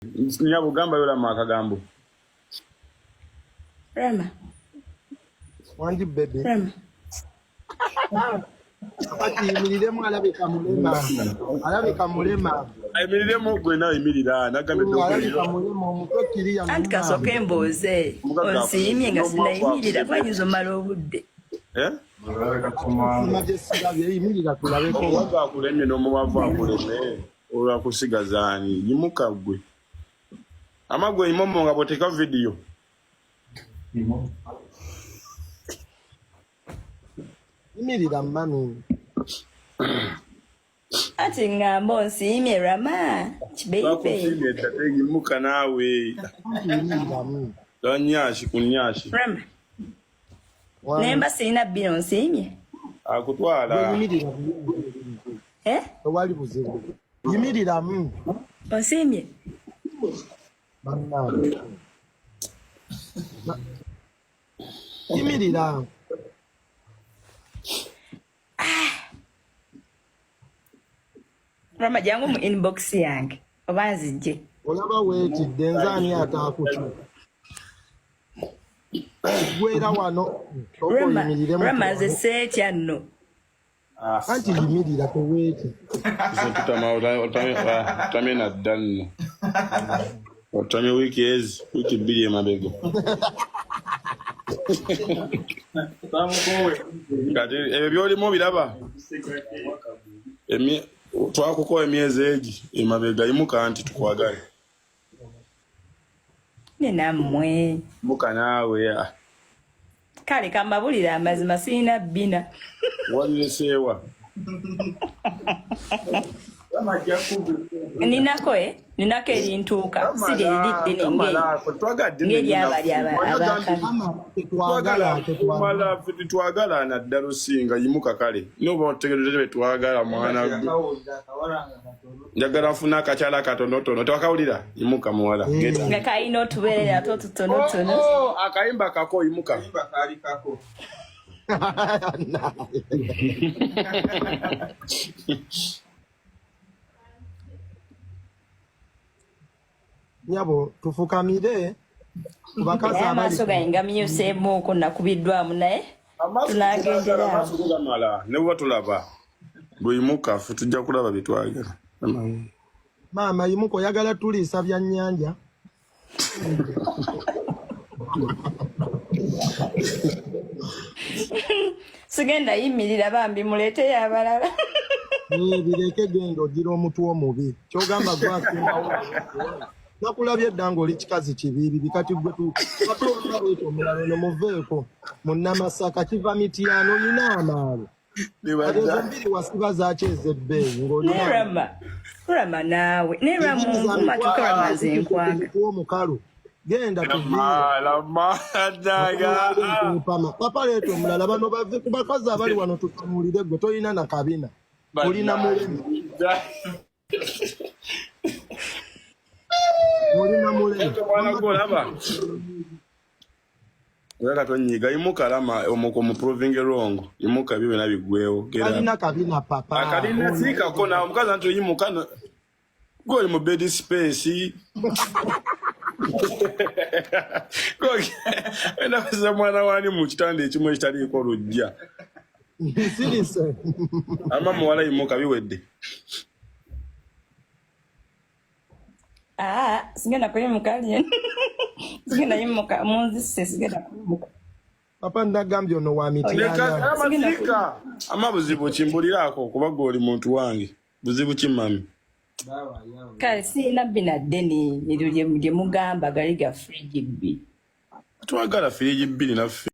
Nyabo gamba yolama akagambo. Rema. Wangi baby. Rema. Kati yimiriremu alabika mulema. Alabika mulema. Ayimiriremu gwe nawe yimirira nagambye Alabika mulema omutwe kiriya. Anti kasooke mbuuze onsiimye nga sinayimirira kwanyuza omala obudde. Eh? Yimirira tulabeko. Omuwavu akulemye n'omuwavu akuleme olwakusigaza ani yimuka gwe. Ama gwe imomo nga bw'oteeka vidiyo. Yimirira mami. Ati ngamba onsiimye Rama kibeibe. Bakusiimye dda teyimuka naawe. Yimiriramu. Nyashi ku nyashi. Rama. Nemba sirina bbino onsiimye. Akutwala. Yimirira. Eh? Tewali buzibu. Yimiriramu. Onsiimye. Bannange. Yimirira. Rama jangu mu inbox yange oba nzijje. Olaba weetidde nze ani ataakutya? Gwera wano Rema, oyimiriremu Rema nze seetya nno. Anti yimirira teweetya. Otamye nadda nno. Otamye wiiki ezi, wiiki bbiri emabega. Kati ebyo by'olimu obiraba? Twakukowa emyezi egi emabega yimuka nti tukwagale. Ne nammwe. Yimuka naawe. Ah. Kale kambabulire amazima sirina bbina. Walireseewa. Ninako eh? Ninako erintuuka si lye liri ddene ng'eri abali abakabi. Tetwagala tetwagala. Tetwagala naddala osinga yimuka kale noba otegeredde betwagala mwana gwe. Njagala nfune akakyala katonotono tewakawulira yimuka muwala Genda. Nga kalina otubeerera ate otutonotono. Oh, oh, akayimba kako yimuka. Nyabo tufukamire ku bakazi Naye abali amaaso gange gamyuseemuuko nakubiddwamu naye tunagendera awo. Amaaso gamala ne bwe tulaba bweyimuka ffe tujja kulaba bye twagala. Maama yimuka oyagala tuliisa byannyanja. Sigenda yimirira bambi muleeteyo abalala. Eh, bireke genda ogira omutwe omubi kyogamba gwasingawo nakulabye edda ng'oli kikazi kibiibibi kati gwe kati omulala ono muveeko munnamasaka kiva mityano olina amaalo kati ezo mbiri wasiba zaaki ez'ebbeeyi Naye ng'olina Rama, Rama naawe naye Rama onvuma kyokka Rama nze nkwagala. omukalu genda tuviire Lama, daga. Pama papa leeta omulala bano bave ku bakazi abali wano tutunuulire gwe tolina na kabina olina mulema olina mulema Mwana gwe olaba. Olaba tonyiiga yimuka lama omuko mu proving wrong yimuka ebyo byonna biggwewo. Get up. alina kabina papa Akalina siikako nawe omukazi anti oyimuka gwe oli mu bed space. Gwe kuza mwana wani mu kitanda ekimu ekitaliiko luggya. Nsirise. Ama muwala yimuka biwedde. Ah, sigenda kuyimuka lye. Sigenda yimuka munzise sigenda kuyimuka. Papa ndagambye ono wa Leka mityana ama siika. Ama buzibu ki mbuliraako kuba gwe oli muntu wange. Buzibu ki mami? Kale sirina bbina ddene eryo lye mugamba gali ga fridge bbi. Twagala firiji bbiri naffe.